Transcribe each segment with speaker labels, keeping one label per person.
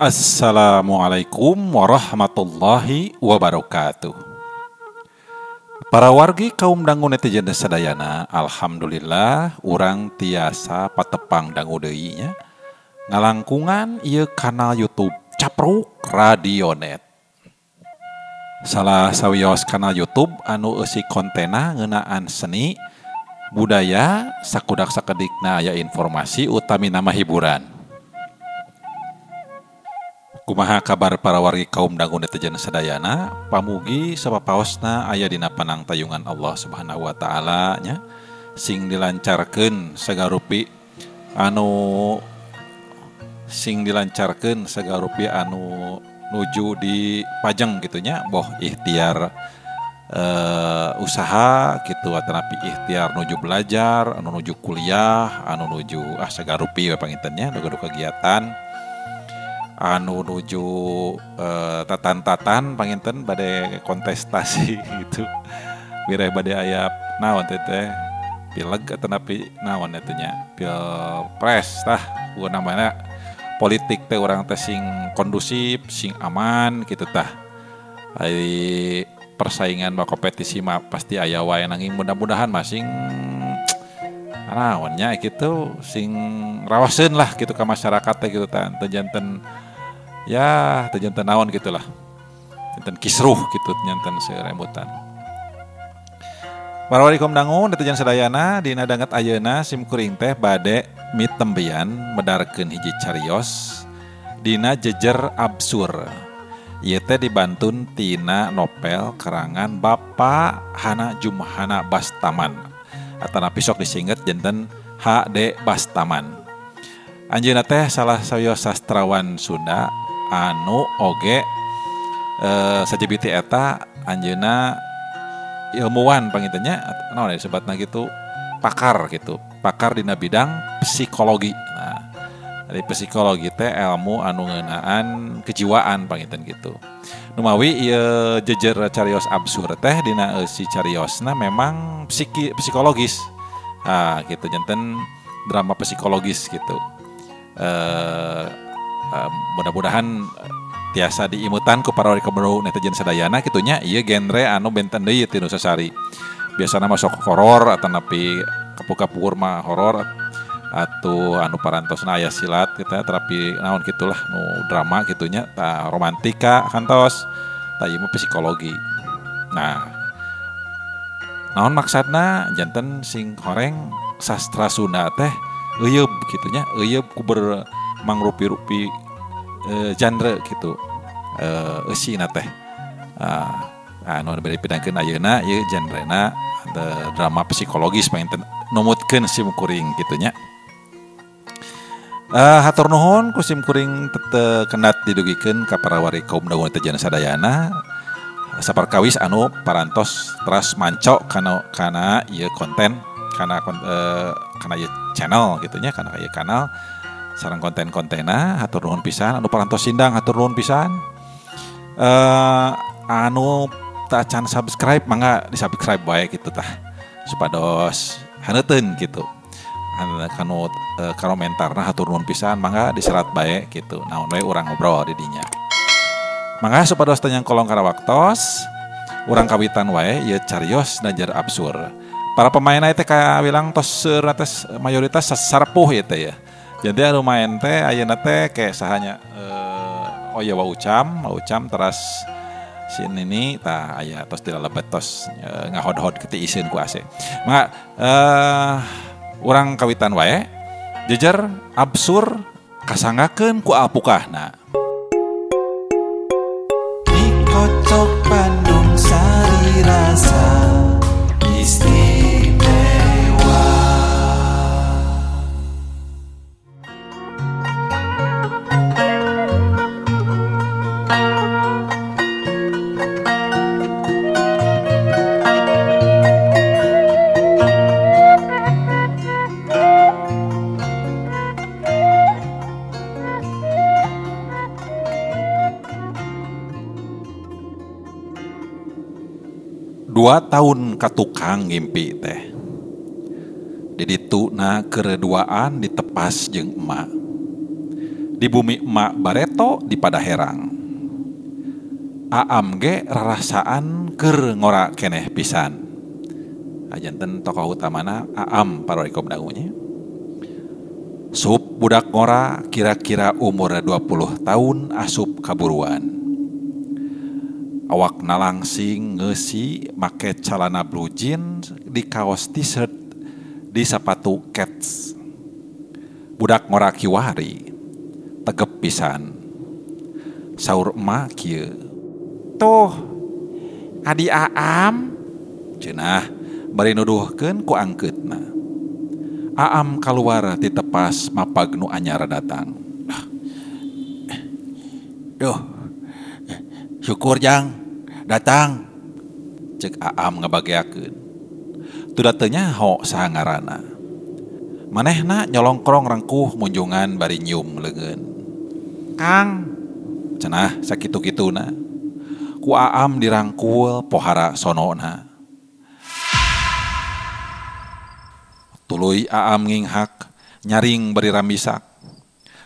Speaker 1: Assalamualaikum warahmatullahi wabarakatuh. Para wargi kaum dangu netizen sadayana, alhamdulillah urang tiasa patepang dangu deui nya ngalangkungan ieu kanal YouTube Capruk Radionet. Salah sawios kanal YouTube anu eusi kontena ngeunaan seni, budaya, sakudak sakedikna aya informasi utami nama hiburan. Kumaha kabar para wargi kaum dangu netizen sadayana, pamugi sapapaosna aya dina panangtayungan Allah Subhanahu wa taala nya, sing dilancarkeun sagarupi anu nuju di pajeng gitu nya, boh ikhtiar usaha gitu atanapi ikhtiar nuju belajar, anu nuju kuliah, anu nuju sagarupi we panginten nya, nu gaduh kegiatan anu nuju tatan-tatan panginten bade kontestasi gitu. Bireh bade aya naon teh pileg atanapi naon eta nya, pilpres tah namanya politik teh urang teh sing kondusif, sing aman gitu tah. Ai persaingan mah kompetisi mah pasti aya wae, nanging mudah-mudahan mah sing naonnya gitu, sing rawaseun lah gitu ka masyarakat teh gitu tah, teu janten ya teu janten naon gitulah, janten kisruh gitu, janten seremutan. Warahmatullahi dangu netizen sadayana dina danget ayeuna sim kuring teh bade mitembeyan medarkeun hiji carios dina jejer absur. Ieu teh dibantun tina novel karangan Bapak Hana Jumhana Bastaman atanapi sok disingkat janten HD Bastaman. Anjeunna teh salah sawios sastrawan Sunda anu oge sajabiti eta anjeunna ilmuwan pangintennya, naon disebutna gitu, pakar gitu, pakar dina bidang psikologi. Nah, dari psikologi teh ilmu anu ngeunaan kejiwaan panginten gitu. Numawi ieu jejer carios absur teh dina eusi cariosna memang psikologis. Ah gitu, janten drama psikologis gitu. Mudah-mudahan tiasa diimutan ku para wargi netizen sadayana kitu nya, ieu genre anu benten deui ti nu sasari. Biasana mah sok horor atanapi kapukur mah horor atau anu parantosna aya silat gitu, terapi naon gitulah nu drama gitunya, ta romantika kantos, ta ieu mah psikologi. Nah, naon maksudna janten sing horeng sastra Sunda teh euyeup gitunya, euyeup ku bermangrupi-rupi genre gitu, eusina teh. Anu bade dipidangkeun ayeuna ieu genrena drama psikologis panginten numutkeun sim kuring gitunya. Hatur nuhun ku sim kuring teu kenat didugikeun ka para wargi kaum dangu netizen sadayana saperkawis anu parantos teras manco kana ieu konten, kana ieu channel gitunya, kana ieu kanal sareng konten-kontena. Hatur nuhun pisan anu parantos sindang, hatur nuhun pisan. Anu tacan subscribe mangga di-subscribe wae gitu tah, supados haneuteun gitu. Kanu komentarna hatur nuhun pisan, mangga diserat bae gitu. Naon we urang ngobrol di dinya. Mangga supados teu nyangkolong kana waktos, urang kawitan wae ieu carios najar absur. Para pemainna teh kawilang tos seueur teh mayoritas sasarepuh ieu teh ya. Jadi anu main teh ayeuna teh ke sahanya oh ya Wa Ucam teras si nini tah aya tos dilalebet tos ngahod-hod ketiiseun ku ase. Mangga urang kawitan wae jejer absur kasanggakeun ku alpukahna.
Speaker 2: Dikocok Bandung sari rasa istimewa.
Speaker 1: Dua tahun ka tukang ngimpi teh. Di dituna kereduaan ditepas jeung emak. Di bumi emak bareto di Padaherang. Aam ge rarasaan keur ngora keneh pisan. Ajanten tokoh utamana Aam parorikom dangunya. Sup budak ngora kira-kira umur 20 tahun asup kaburuan. Awak nalangsing ngeusi make calana blue jeans di kaos t-shirt di sapatu kets. Budak ngora kiwari tegep pisan. Saur emak kieu. Tuh, adi Aam cenah bari nuduhkeun ku angkeutna. Aam kaluar ti tepas mapag nu anyar datang.
Speaker 2: Duh, syukur jang datang,
Speaker 1: cek Aam ngabageakeun. Tuda teu nyaho saha ngaranna. Manehna nyolongkrong rengkuh munjungan bari nyium leungeun. Kang, cenah sakitu-kituna. Ku Aam dirangkul pohara sonona. Tuluy Aam nginghak, nyaring bari rambisak.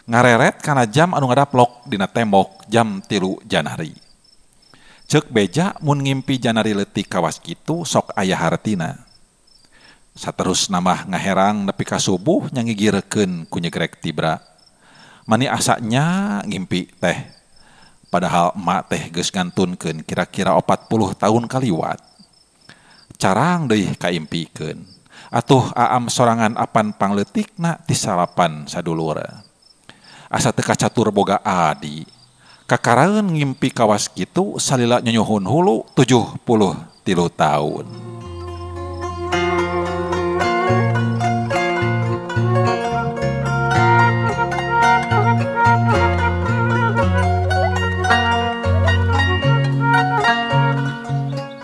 Speaker 1: Ngareret kana jam anu ngadaplok dina tembok jam 3 janari. Ceuk beja mun ngimpi janari leutik kawas kitu sok aya hartina. Saterus namah ngaherang nepi ka subuh nyangigirekeun ku nyegrek tibra. Mani asanya ngimpi teh. Padahal emak teh geus ngantunkeun kira-kira 40 tahun kaliwat. Carang deui kaimpikeun. Atuh Aam sorangan apan pangleutikna ti salapan sadulur. Asa teu kacatur boga adi. Kakaraeun ngimpi kawas kitu salila nyunyuhun hulu 73 tahun.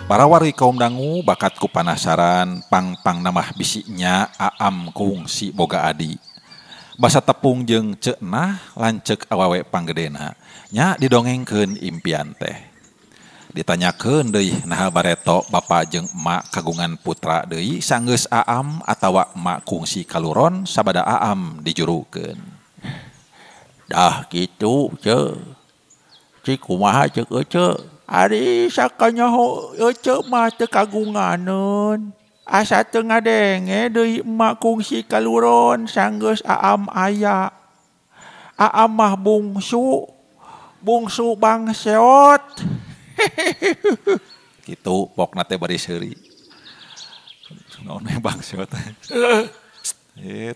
Speaker 1: Para wargi kaum dangu bakat ku panasaran pang-pang namah bisinya Aam kungsi boga adi. Basa tepung jeung ceunah lanceuk awewe panggedena nya didongengkeun impian teh. Ditanyakeun deui naha bareto bapa jeung emak kagungan putra deui sanggeus Aam atawa emak kungsi kaluron sabada Aam dijurukeun.
Speaker 2: Dah kitu ceu. Cik kumaha ceuk ece? Ari sakanyaho ece mah teu kagunganeun. Asa teu ngadenge deui emak kungsi kaluron sanggeus Aam aya. Aam mah bungsu, bungsu bangseot.
Speaker 1: Kitu pokna teh bari seuri. Naon we bangseot.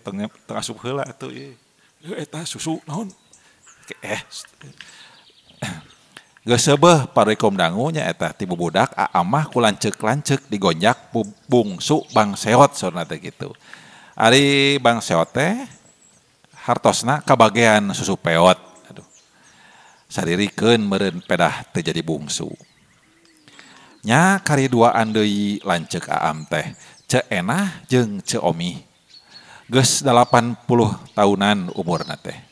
Speaker 1: Tong teu asup heula atuh ieu. Eta susu naon? Geus seubeuh parekom dangu nya eta ti bubudak Aam mah ku lanceuk-lanceuk digonjak bungsu bangseot saurna teh kitu. Ari bangseot teh hartosna kabagean susu peot. Aduh. Saririkeun meureun pedah teu jadi bungsu. Nya kari duaan deui lanceuk Aam teh, Ceu Enah jeung Ceu Omi. Geus 80 tahunan umurna teh.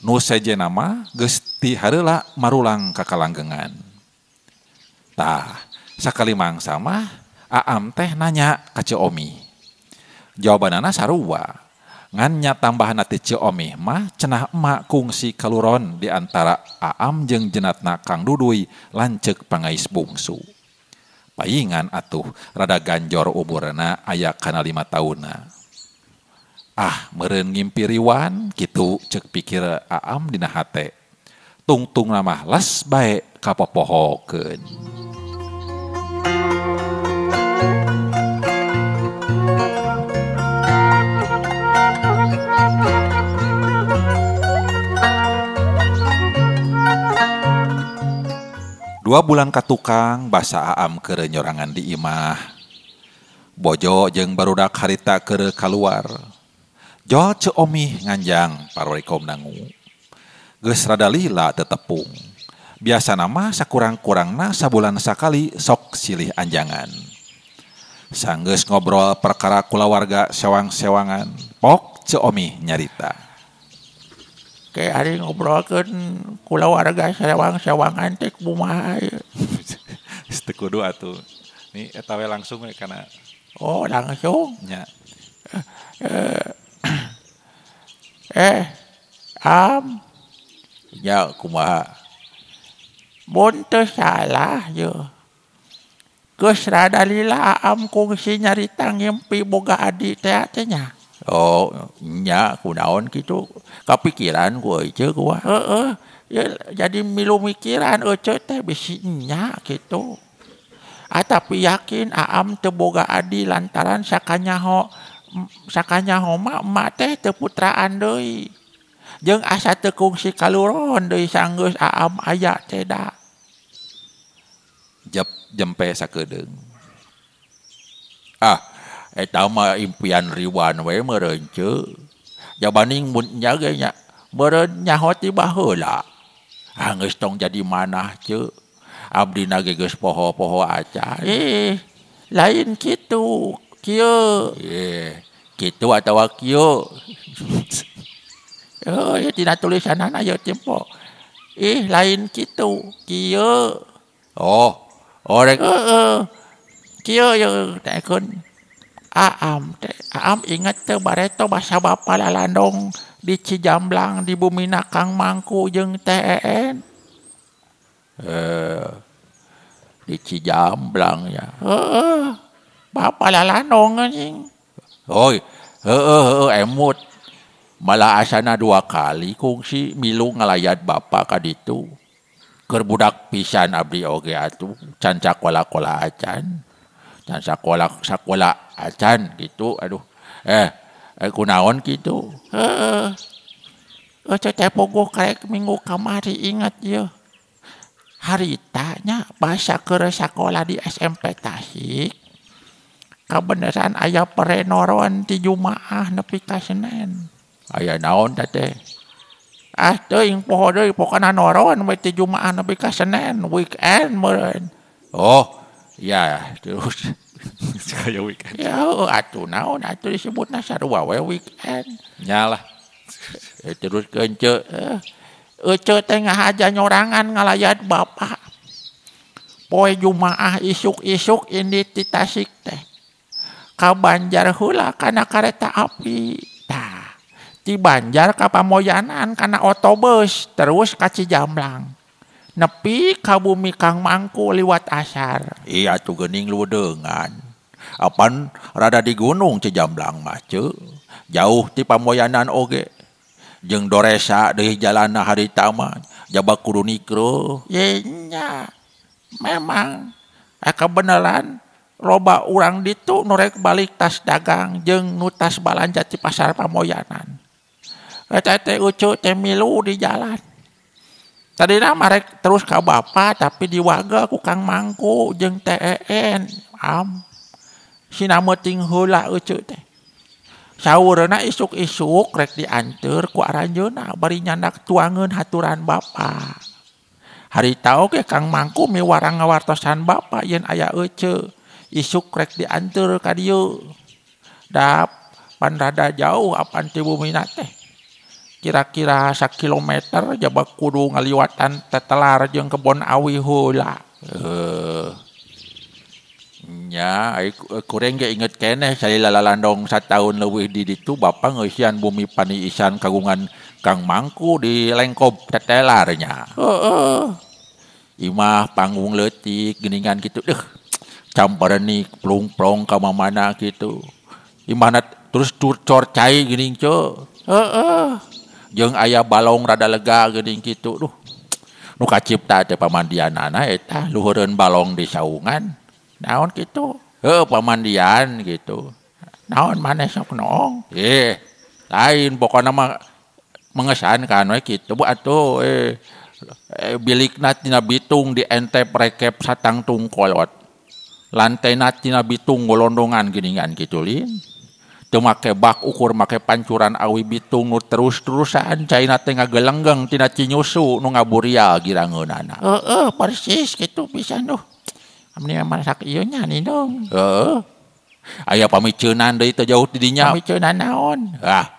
Speaker 1: Nu sejenna mah geus ti hareula marulang ka kalanggengan. Tah, sakali mangsa mah Aam teh nanya ka Ceu Omi. Jawabanana sarua. Ngan nya tambahanna ti Ceu Omi mah cenah emak kungsi kaluron di antara Aam jeung jenatna Kang Duduy lanceuk pangais bungsu. Paingan atuh rada ganjor umurna aya kana 5 taunna. Ah, meureun ngimpi riwan kitu ceuk pikir Aam dina hate. Tungtung mah les bae kapopohokeun. Dua bulan katukang basa Aam keur nyorangan di imah. Bojo jeung barudak harita keur kaluar. Jol Ceu Omi nganjang parorikom dangu. Geus rada lila tetepung. Biasana mah sakurang-kurangna sabulan sakali sok silih anjangan. Sanggeus ngobrol perkara kulawarga sewang-sewangan, pok Ceu Omi nyarita.
Speaker 2: Kayak hari ngobrolkeun kulawarga sewang-sewangan teh kumaha ieu.
Speaker 1: Teu kudu atuh. Nih eta we langsung we kana.
Speaker 2: Oh, langsung.
Speaker 1: Nya.
Speaker 2: Am
Speaker 3: Nya kumaha?
Speaker 2: Mun teu salah ye. Geus rada lila Aam kungsi nyarita ngimpi boga adi teh teh nya.
Speaker 3: Oh, nya kunaon kitu? Kapikiran ku ece kumaha?
Speaker 2: Heeh. Ya, jadi milu mikiran ece teh bisi nya kitu. Ah, tapi yakin Aam teu boga adi lantaran sakanyaho mah emak teh teu putraan deui. Jeung asa teu kungsi kaluron deui sanggeus Aam aya teh da.
Speaker 1: Jep jempe sakedeung.
Speaker 3: Ah, eta mah impian Riwan we meureun ceu. Jabaning mun nya ge nya meureun nyaho ti baheula. Ah geus tong jadi manah ceu. Abdina ge geus poho-poho acan.
Speaker 2: Eh, lain kitu. Kieu.
Speaker 3: Eh, kitu atawa kieu.
Speaker 2: Oh, ya tina tulisanana ye tempo. Ih, lain kitu. Kieu.
Speaker 3: Oh, orek.
Speaker 2: Heeh. Kieu ye tekeun. Aam teh, Aam inget teu bareto basa bapa lalandong di Cijamblang di bumina Kang Mangku jeung TEN.
Speaker 3: Di Cijamblang ya.
Speaker 2: Heeh. Bapa lalandong anjing.
Speaker 3: Oh, heeh heeh emut. Malah asana 2 kali kungsi milu ngalayat bapa ka ditu. Keur budak pisan abdi oge atuh can sakola-kola acan. Can sakola acan gitu aduh. Kunaon kitu?
Speaker 2: Heeh. Ece teh pogoh karek minggu kamari ingat ye. Harita nya basa keur sakola di SMP Tasik. Kabeneran aya perenoron ti Jumaah nepi ka Senen.
Speaker 3: Aya naon teh teh?
Speaker 2: Ah teuing poho deui pokona noron we ti Jumaah nepi ka Senen, weekend meureun.
Speaker 3: Oh, ya terus
Speaker 1: kayak weekend.
Speaker 2: Ya atuh naon atuh disebutna sarua we weekend.
Speaker 1: Nyalah.
Speaker 3: Terus keunce.
Speaker 2: Ece teh ngahaja nyorangan ngalayat bapak. Poe Jumaah isuk-isuk ini ti Tasik teh. Ka Banjar heula kana kareta api. Tah, ti Banjar ka Pamoyanan kana otobus terus ka Cijamblang. Nepi ka bumi Kang Mangku liwat asar.
Speaker 3: Iya atuh geuning ludeungan. Apan rada di gunung Cijamblang mah ceu. Jauh ti Pamoyanan oge. Jeung doresa deui jalanna harita mah jaba kudu nikro.
Speaker 2: Ye nya. Memang kebenaran loba urang ditu nu rek balik tas dagang jeung nu tas balanja ti pasar Pamoyanan. Eta teh ucu teh milu di jalan. Tadina mah rek terus ka bapa tapi diwaga ku Kang Mangku jeung TEN. Am sina meuting heula ucu teh. Saurna isuk-isuk rek dianteur ku aranjeunna bari nyandak tuangeun haturan bapa. Harita oge Kang Mangku miwarang ngawartosan bapa yen aya ece isuk rek dianteur ka dieu. Da pan rada jauh apan ti bumina teh. Kira-kira sakilometer jaba kudu ngaliwatan tetelar jeung kebon awi heula.
Speaker 3: Nya kurang ge inget keneh salila lalandong sataun leuwih di ditu bapa ngeusian bumi paniisan kagungan Kang Mangku di lengkob tetelarnya.
Speaker 2: Heeh.
Speaker 3: Imah panggung leutik geuningan kitu deuh. Camperenik plung-plong ka mamana kitu. Imahna terus cor cai geuning ceu.
Speaker 2: Heeh.
Speaker 3: Jeung aya balong rada lega geuning kitu duh. Nu kacipta teh pamandianana eta luhureun balong di saungan.
Speaker 2: Naon kitu?
Speaker 3: Heuh pamandian gitu.
Speaker 2: Naon maneh sok noong?
Speaker 3: Lain pokona mah mengesankan we kitu bu atuh bilikna tina bitung di entep rekep satangtung kolot. Lantaina tina bitung golondongan geuningan kitu lin. Teu make bak ukur make pancuran awi bitung nu terus-terusan caina teh ngagelenggeng tina cinyusu nu ngaburial girangeunana.
Speaker 2: Heeh, persis kitu pisan duh. Amni masak ieu nya nindung.
Speaker 3: Heeh. Aya pamiceunan deui teu jauh ti dinya.
Speaker 2: Pamiceunan naon?
Speaker 3: Ah,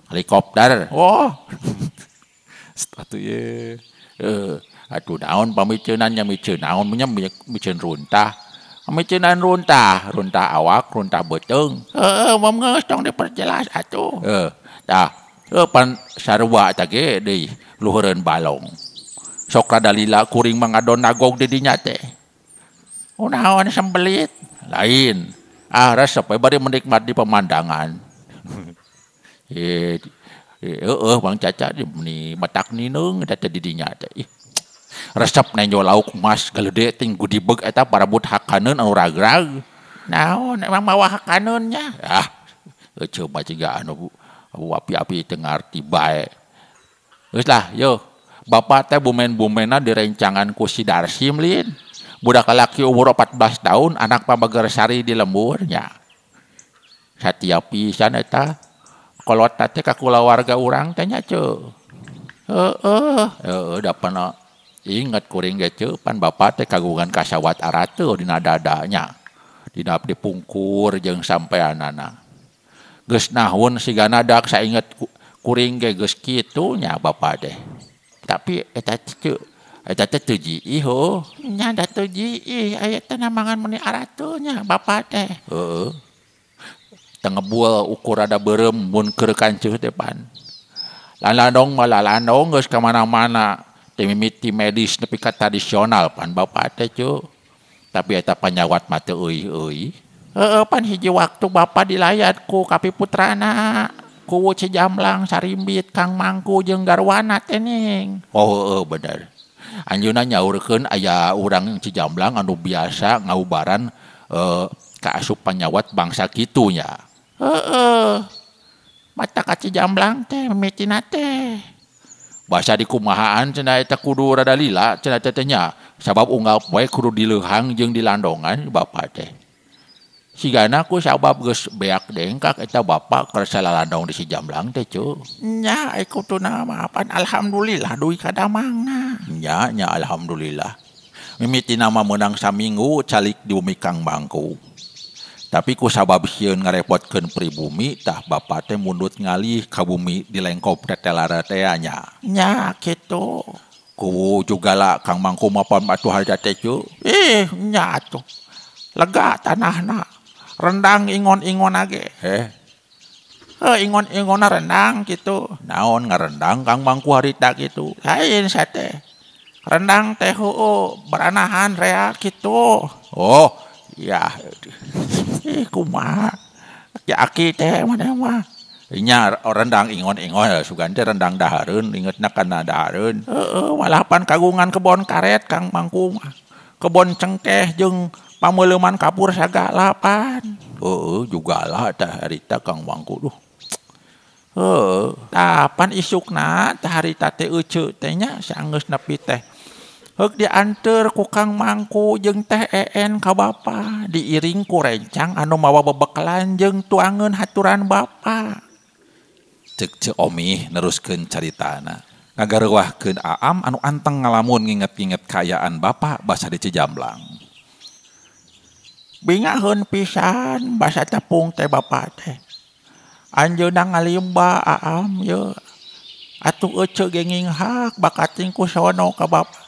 Speaker 3: helikopter.
Speaker 2: Oh.
Speaker 1: Atuh ye.
Speaker 3: Heeh, atuh naon pamiceunan nya miceun naon nya miceun runtah. Pamiceunan runtah, runtah awak, runtah beuteung.
Speaker 2: Heeh, mom geus tong diperjelas atuh.
Speaker 3: Heeh, tah.
Speaker 2: Pan sarua eta ge deui luhureun balong. Sok rada lila kuring mah ngadon nagog di dinya teh. Naon sembelit? Lain. Ah resep we bari menikmati pemandangan. Heeh Bang Caca meni matak nineung eta teh di dinya teh. Resep nenjo lauk mas galede ting gudibeg eta parabut hakaneun anu ragrag. Naon emang mawa hakaneun nya? Ah, coba ciga anu api-api teu ngarti bae. Geus lah, yo. Bapak teh bumen-bumena direncangan ku si Darsim lin. Budak lalaki umur 14 tahun, anak Pamagersari di lembur nya. Satiap pisan eta kolot teh ka kulawarga urang teh nya ceu. Heeh, heeh da pana inget kuring ge ceu pan bapak teh kagungan kasawat arate dina dada nya. Dina dipungkur jeung sampeanana. Geus nahun sigana dak sainget kuring ge geus kitu nya bapak teh. Tapi eta teh eta teh teu jiih heuh. Nya da teu jiih aya teh namangan meuni arate nya bapak teh. Heeh. Teu ngebul ukur rada beureum mun keur kanceuh teh pan. Lalandong mah lalandong geus ka mana-mana. Teu mimiti medis nepi ka tradisional pan bapak teh ceu. Tapi eta panyawat mah teu euy-euy. Heeh pan hiji waktu bapak dilayat ku kapi putrana. Kuwu Cijamblang Sarimbit Kang Mangku jeung garwana teh ning. Oh heeh bener. Anjeunna nyaurkeun aya urang Cijamblang anu biasa ngaubaran kaasup panyawat bangsa kitu nya. Heeh. Mata ka Cijamblang teh mimitina teh. Basa dikumahaan cenah eta kudu rada lila cenah teh nya. Sabab unggal poe kudu dileuhang jeung dilandongan bapak teh. Sigana ku sabab geus beak dengkak eta bapak keur salalandong di Cijamblang teh ceu. Nya ai kutuna mah pan alhamdulillah dugi ka damangna. Nya nya alhamdulillah. Mimitina mah meunang saminggu calik di bumi Kang Mangku. Tapi ku sabab sieun ngarepotkeun pribumi tah bapak teh mundut ngalih ka bumi di lengkop tetelara teh nya. Nya kitu. Ku jugala Kang Mangku mah pan atuh harita teh ceu. Ih nya atuh. Lega tanahna. Rendang ingon-ingon age. Ingon-ingonna rendang gitu. Naon ngarendang Kang Mangku harita gitu. Lain sate. Rendang teh heueuh beranahan rea gitu. Oh, ya. Ih kumaha. Aki teh mana mah. Nya rendang ingon-ingon sugan teh rendang dahareun ingetna kana dahareun. Heeh, malah pan kagungan kebon karet Kang Mangku mah. Kebon cengkeh jeung pameuleuman kapur sagala pan. Heeh, jugalah tah harita Kang Mangku duh. Heuh, tah pan isukna tah harita teh euceu teh nya saenggeus nepi teh. Heuk dianteur ku Kang Mangku jeung teh En ka bapa, diiring ku rencang anu mawa bebekalan jeung tuangeun haturan bapa.
Speaker 1: Ceuk Ceu Omi neruskeun caritana. Ngagareuwahkeun Aam anu anteng ngalamun nginget-nginget kaayaan bapa basa di Cijamblang.
Speaker 2: Bingaheun pisan basa tepung teh bapa teh. Anjeunna ngalimba Aam ye. Atuh eceu genging hak bakating ku sono ka bapa.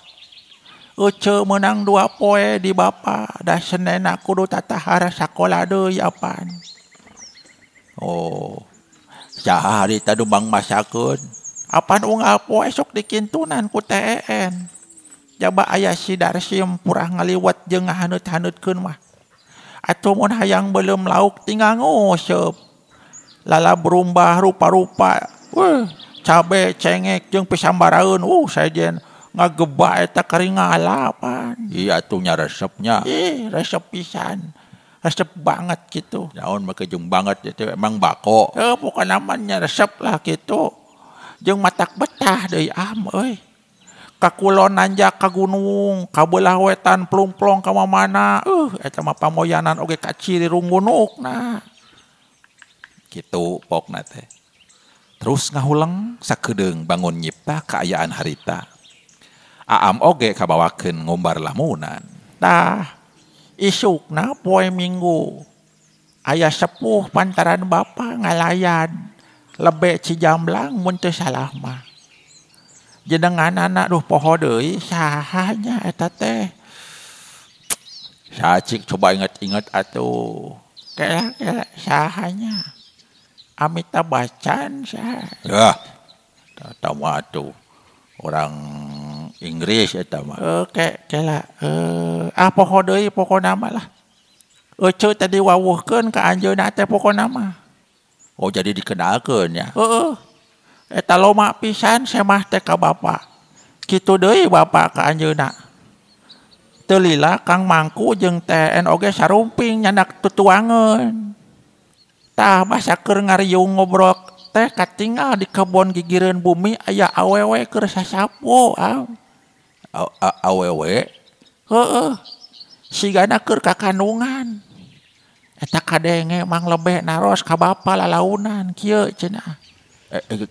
Speaker 2: Eceu meunang 2 poe di bapa da senena kudu tatahara sakola deui apan. Oh. Saha harita dumang masakeun? Apan unggal poe sok dikintunan ku TEN. Jaba aya si Darsim purah ngaliwat jeung ngahaneut-haneutkeun mah. Atuh mun hayang beuleum lauk tinggal nguseup. Lala berumbah rupa-rupa. Weuh, cabe cengek jeung pisambaraeun. Sajen ngageba eta karingalapan.
Speaker 3: Iya atuh nya resepnya.
Speaker 2: Ih, resep pisan. Resep banget gitu.
Speaker 3: Naon make jeung banget itu emang bako.
Speaker 2: Bukan namanya resep lah gitu. Jeung matak betah deui am euy. Ka kulon nanjak ka gunung, ka beulah wetan plung-plong ka mamana. Eta mah pamoyanan oge kaciri runggunukna.
Speaker 1: Kitu pokna teh. Terus ngahuleng sakedeung bangun nyipta kaayaan harita. Aam oge kabawakeun ngumbar lamunan.
Speaker 2: Tah, isukna poe Minggu. Aya sepuh pantaran bapa ngalayan. Lebe Cijamblang mun teu salah mah. Jenenganana duh poho deui saha nya eta teh.
Speaker 3: Sacik coba ingat-ingat atuh.
Speaker 2: Kela-kela sahanya. Amitabh Bachchan sah.
Speaker 3: Ya. Eta mah atuh orang Inggris eta mah.
Speaker 2: Oke, kela poho deui pokona mah lah. Ece tadi wawuhkeun ka anjeunna teh pokona mah.
Speaker 3: Oh, jadi dikenalkeun ya.
Speaker 2: Heeh. Eta loma pisan semah teh ka bapa. Kitu deui bapa ka anjeunna. Teu lila Kang Mangku jeung TN oge sarumping nyandak tutuangeun. Tah basa keur ngariung ngobrol teh katingal di kebon gigireun bumi aya awewe keur sasapu.
Speaker 3: Awewe?
Speaker 2: Heeh. Sigana keur kakandungan. Eta kadenge mang lebeh naros ka bapa lalaunan kieu cenah.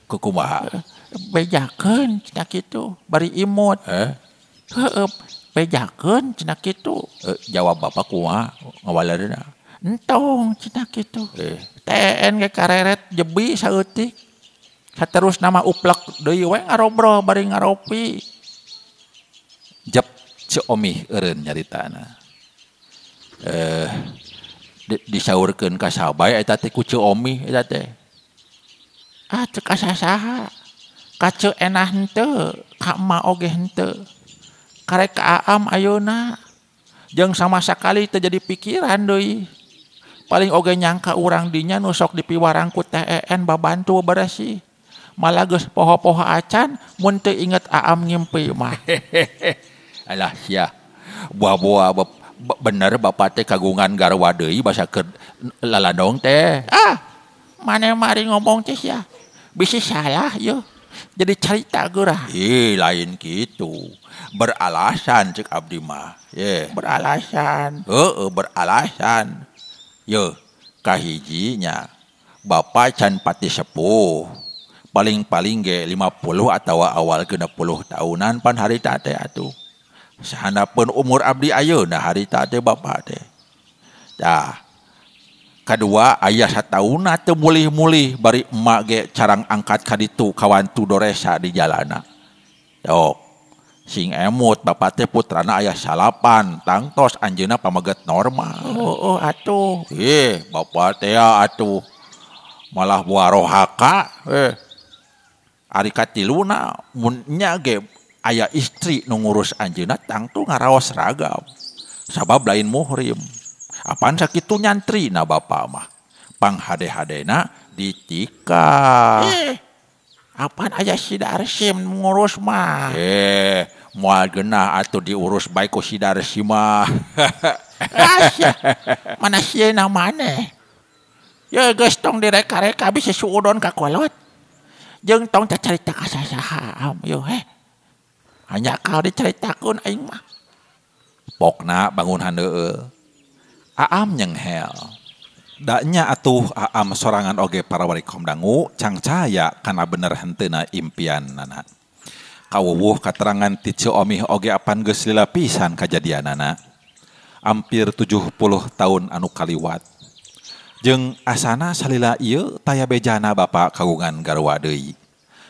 Speaker 3: Kumaha?
Speaker 2: Bejakeun cenah kitu bari imut. Heeh. Bejakeun cenah kitu.
Speaker 3: Jawab bapak kumaha ngawalerna?
Speaker 2: Entong cenah kitu. TN ge kareret jebi saeutik. Saterusna mah uplek deui we ngarobrol bari ngaropi.
Speaker 1: Jep Ceu Omih eureun nyaritana.
Speaker 3: Disaurkeun ka sabay eta teh ku Ceu Omih eta teh.
Speaker 2: Ah teu kasasaha. Ka Ceu Enah henteu, ka emak oge henteu. Karek ka Aam ayeuna. Jeung sama sakali teu jadi pikiran deui. Paling oge nyangka urang dinya nu sok dipiwarang ku TEN babantu beresih. Malah geus poho-poho acan mun teu inget Aam ngimpi mah.
Speaker 3: Alah sia. Buah-buah bener bapak teh kagungan garwa deui basa keur lalandong teh.
Speaker 2: Ah, maneh mari ngomong teh sia. Bisi salah yeuh. Jadi carita geurah.
Speaker 3: Ih, lain kitu. Beralasan cek abdi mah. Ye.
Speaker 2: Beralasan.
Speaker 3: Heeh, beralasan. Ye, kahijinya bapak can pati sepuh. Paling-paling ge 50 atawa awal 60 tahunan pan harita teh atuh. Sahandapeun umur abdi ayeuna harita teh bapak teh. Tah. Kadua aya satauna teu mulih-mulih bari emak ge carang angkat ka ditu kawantu doresa di jalana. Tok. Sing emut bapak teh putrana aya salapan tangtos anjeunna pameget normal.
Speaker 2: Oh, atuh.
Speaker 3: Ih, bapak teh atuh malah buah rohaka. Ari katiluna mun nya ge aya istri nu ngurus anjeunna tangtu ngaraos ragam. Sabab lain muhrim. Apaan sakitu nyantrina bapak mah. Pang hade-hadena ditikah.
Speaker 2: Apaan aya si Darsim ngurus mah.
Speaker 3: Moal genah atuh diurus bae ku si Darsim mah.
Speaker 2: Asya, mana sieuna maneh. Ye geus tong direka-reka bisa suudon ka kolot. Jeung tong cacarita ka sasaha am yo heh. Hanya kal dicaritakeun aing mah.
Speaker 1: Pokna bangun handeueul. Aam nyenghel. Daknya atuh Aam sorangan oge para warikom dangu cangcaya kana bener henteuna impian nana. Kawuwuh katerangan ti Ceu Omih oge apan geus lila pisan kajadianana. Hampir 70 tahun anu kaliwat. Jeung asana salila ieu taya bejana bapa kagungan garwa deui.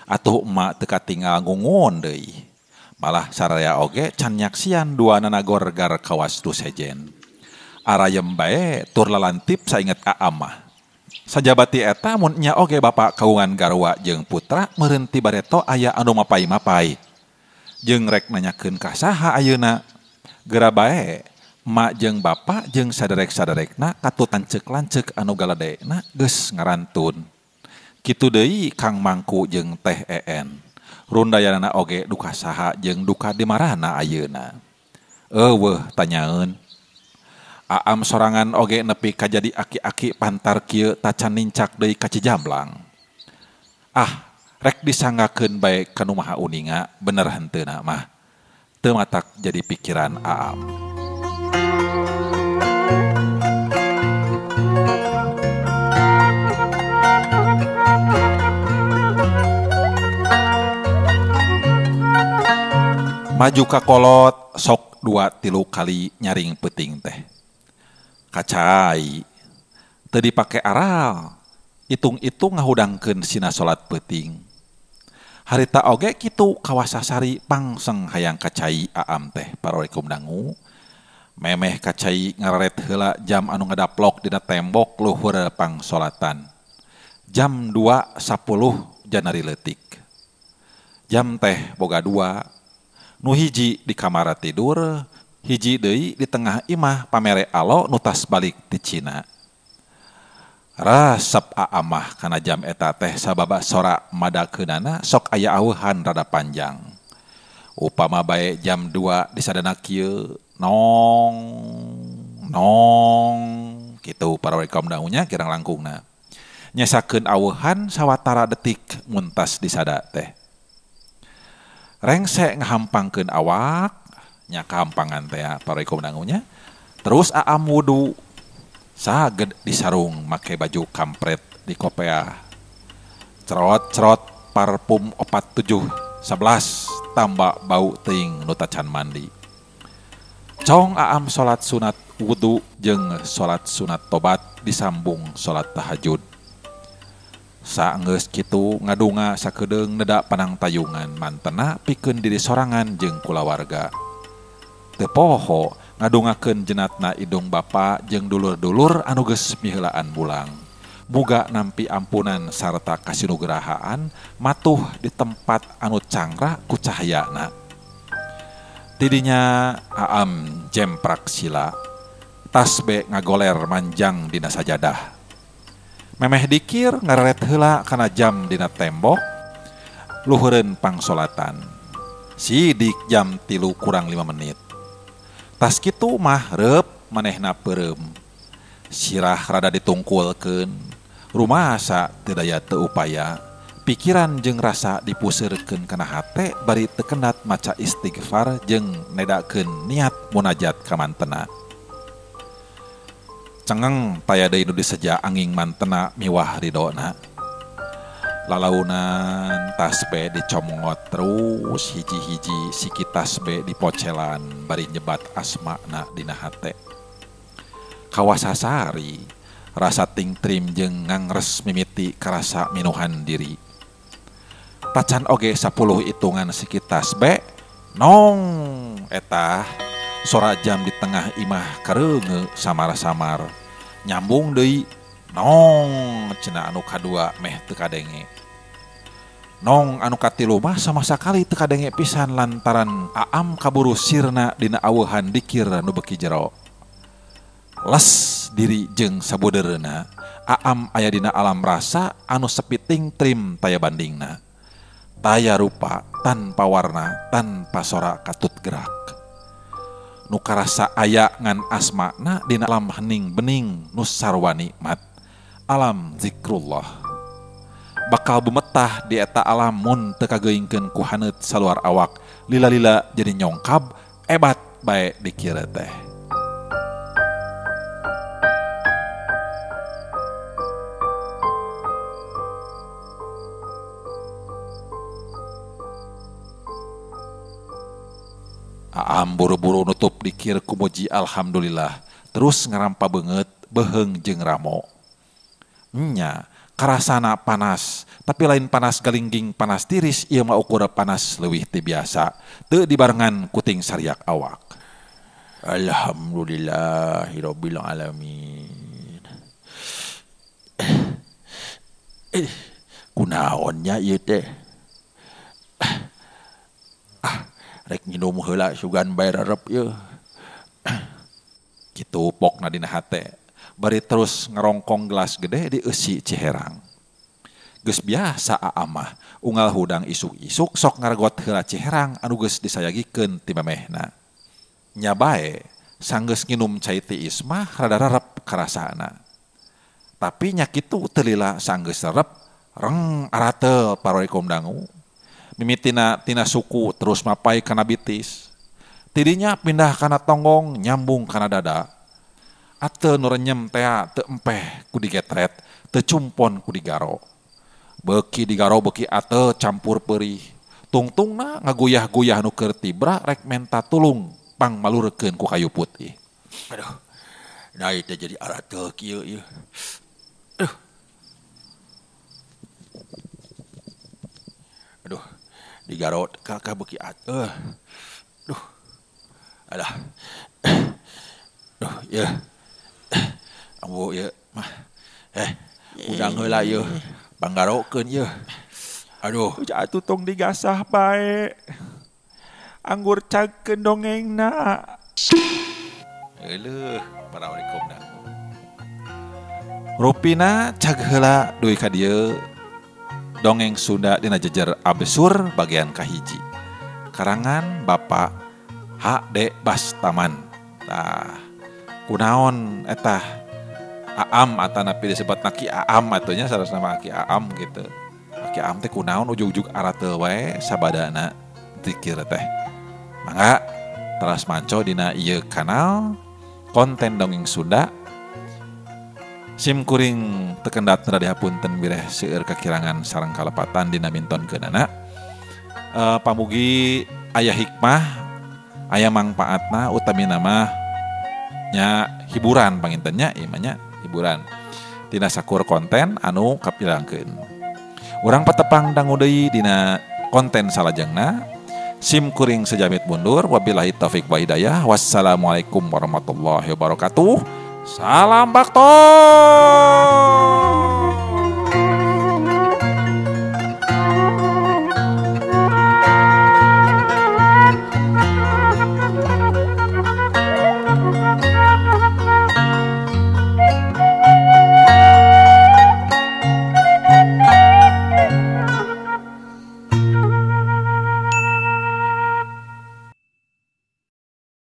Speaker 1: Atuh emak teu katinggal ngungun deui. Malah saraya oge can nyaksian duanana gorgar kawas nu sejen. Arayem bae tur lalantip sainget Aam mah. Sajabati eta mun nya oge bapa kagungan garwa jeung putra meureun ti bareto aya anu mapai-mapai. Jeung rek nanyakeun ka saha ayeuna. Geura bae emak jeung bapa jeung saderek-saderekna katut lanceuk-lanceuk anu galedena geus ngarantun. Kitu deui Kang Mangku jeung Teh En. Rundayanana oge duka saha jeung duka di marana ayeuna. Eueuh tanyaeun. Aam sorangan oge nepi kajadi aki-aki pantar kieu tacan nincak deui ka Cijamblang. Ah, rek disanggakeun bae ka nu maha uninga bener henteuna mah. Teu matak jadi pikiran Aam. Maju ka kolot sok 2-3 kali nyaring peuting teh. Kacai teu dipake aral, itung-itung ngahudangkeun sina salat peuting. Harita oge kitu kawasasari pangseng hayang kacai Aam teh parorikum dangu. Memeh kacai ngararet heula jam anu ngadaplok dina tembok luhur pangsolatan. Jam 2.10 janari leutik. Jam teh boga 2. Nu hiji di kamar tidur, hiji deui di tengah imah pamere alo nu tas balik ti Cina. Resep aamah kana jam eta teh sababa sora madakeunana sok aya aweuhan rada panjang. Upama bae jam 2 disadana kieu nong nong kitu para kaum dangunya kirang langkungna. Nyesakeun aweuhan sawatara detik muntas disada teh. Rengse ngahampangkeun awak nya kahampangan teh para kaum dangunya. Terus aam wudu saged disarung make baju kampret di kopeah. Cerot-cerot parfum 47 11 tambah bau teuing nu tacan mandi. Cong aam salat sunat wudu jeung salat sunat tobat disambung salat tahajud. Saenggeus kitu ngadunga sakedeung neda panangtayungan mantena pikeun diri sorangan jeung kulawarga. Teu poho ngadungakeun jenatna idung bapa jeung dulur-dulur anu geus miheulaan bulang. Muga nampi ampunan sarta kasinugrahaan matuh di tempat anu cangra ku cahayana. Tidinya aam jemprak sila, tasbe ngagoler manjang dina sajadah. Memeh dikir ngareret heula kana jam dina tembok, luhureun pangsolatan. Sidik jam 2 kurang 5 menit. Tas kitu mah reup manehna peureum. Sirah rada ditungkulkeun, rumasa teu daya teu upaya, pikiran jeung rasa dipuseurkeun kana hate bari teu kendat maca istighfar jeung nedakeun niat munajat ka mantena. Cengeng taya deui nu diseja anging mantena miwah ridona. Lalaunan tasbe dicomongot terus hiji-hiji siki tasbe dipocelan bari nyebat asmana dina hate. Kawasasari rasa tingtrim jeung ngangres mimiti karasa minuhan diri. Tacan oge 10 hitungan siki tasbe nong eta sora jam di tengah imah kareunge samar-samar. Nyambung deui nong cenah anu kadua meh teu kadenge. Nong anu katilu mah sama sakali teu kadenge pisan lantaran aam kaburu sirna dina aweuhan dikir nu beuki jero. Les diri jeung sabudereuna aam aya dina alam rasa anu sepi tingtrim taya bandingna. Taya rupa tanpa warna tanpa sora katut gerak. Nu karasa aya ngan asmana dina alam hening bening nu sarwa nikmat. Alam zikrullah. Bakal bumetah di eta alam mun teu kageungkeun ku haneut saluar awak lila-lila jadi nyongkab ebat bae dikira teh. Aam buru-buru nutup dikir ku muji alhamdulillah terus ngarampa beungeut beuheung jeung ramo. Nya karasana panas tapi lain panas galingging panas tiris ieu mah ukur panas leuwih ti biasa teu dibarengan kuting sariak awak.
Speaker 2: Alhamdulillahirabbil alamin. Kunaon nya ieu teh? Rek nginum heula sugan bae rerep ieu.
Speaker 1: Kitu pokna dina hate. Bari terus ngerongkong gelas gede di eusi Ciherang. Geus biasa aamah unggal hudang isuk-isuk sok ngaregot heula Ciherang anu geus disayagikeun ti memehna. Nya bae sanggeus nginum cai tiis mah rada rerep karasana. Tapi nya kitu teu lila sanggeus rerep reng aratel paroikom dangu. Mimitina tina suku terus mapai kana bitis. Tidinya pindah kana tonggong nyambung kana dada. Ate nu renyem tea teu empeh ku digetret, teu cumpon ku digaro. Beuki digaro beuki ate campur perih. Tungtungna ngaguyah-guyah nu keur tibra rek menta tulung pangmalurkeun ku kayu putih.
Speaker 2: Aduh, nah itu jadi aratel kieu ieu. Aduh. Aduh, digarot kakak beuki ate. Aduh. Alah. Aduh, ya. Ambu ya mah.
Speaker 3: Udang heula yeuh. Panggarokeun yeuh. Aduh,
Speaker 2: atuh tong digasah bae. Anggur cagkeun dongengna.
Speaker 1: Euleuh, paraurikum dah. Rupina cag heula dugi ka dieu dongeng Sunda dina jejer absur bagian kahiji. Karangan Bapak H.D. Bastaman. Tah, kunaon eta Aam atanapi disebut Ki Aam atuh nya sarasna mah Ki Aam gitu. Ki Aam teh kunaon ujug-ujug arateul wae sabadana zikir teh. Mangga teras manco dina ieu kanal konten dongeng Sunda. Sim kuring tekendat rada hapunten bireh seueur kakirangan sareng kalepatan dina mintonkeunana. Pamugi aya hikmah, aya mangpaatna, utamina mah nya hiburan panginten nya ieu mah nya hiburan. Tina sakur konten anu kapilangkeun. Urang patepang dangu deui dina konten salajengna. Sim kuring sejamit mundur, wabillahi taufik wa hidayah. Wassalamualaikum warahmatullahi wabarakatuh. Salam bakto.